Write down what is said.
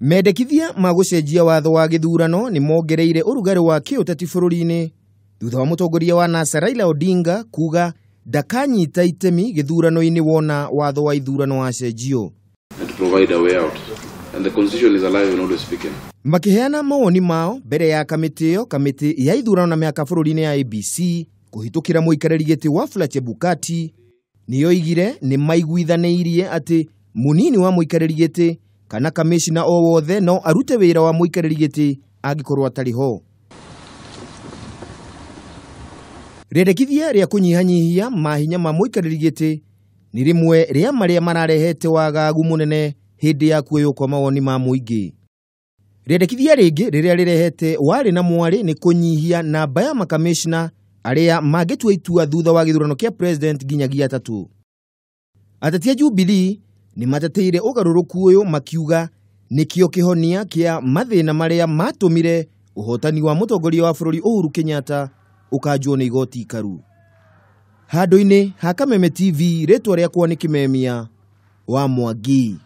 Mendekithia ma gũcenjia watho wa gĩthurano nĩ mongereire ũrugarĩ wa kĩũteti bũrũri-inĩ thutha wa mũtongoria wa NASA Raila Odinga kuga ndakanyita itemi gĩthurano-inĩ wona watho wa ithurano wacenjio. And to provide a way out. And the constitution is alive and always speaking. Makĩheana mawoni mao mbere ya kamĩtĩ ĩyo, kamĩtĩ ya ithurano na mĩhaka bũrũri-inĩ ya IEBC kũhĩtũkĩra mũikarĩri gĩtĩ Wafula Chebukati nĩyoigire nĩ maiguithanĩirie atĩ mũnini wa mũikarĩri gĩtĩ kana kamĩcina o wothe no arute wĩra wa mũikarĩri gĩtĩ angĩkorwo atarĩ ho. Rĩendekithia rĩa kũnyihanyihia mahinya ma mũikarĩri gĩtĩ nĩ rĩmwe rĩa marĩa mararehete wagagu mũnene hĩndĩ ya kuoywo kwa mawoni ma mũingĩ. Rĩendekithia rĩngĩ rĩrĩa rĩrehete warĩ na mwarĩ nĩ kũnyihia namba ya makamĩcina arĩa mangĩtua itua thutha wa gĩthurano kĩa president nginyagia 3. Ateti a Jubilee nĩ mateteire ũgarũrũku ũyũ makiuga nĩkĩo kĩhonia kĩa mathĩna marĩa matũmire ũhotani wa mũtongoria wa bũrũri Uhuru Kenyatta ũkanjwo nĩ igoti ikaru. Handũ-inĩ ha Kameme TV, rĩtwa rĩakwa nĩ Kimemia wa Mwangi.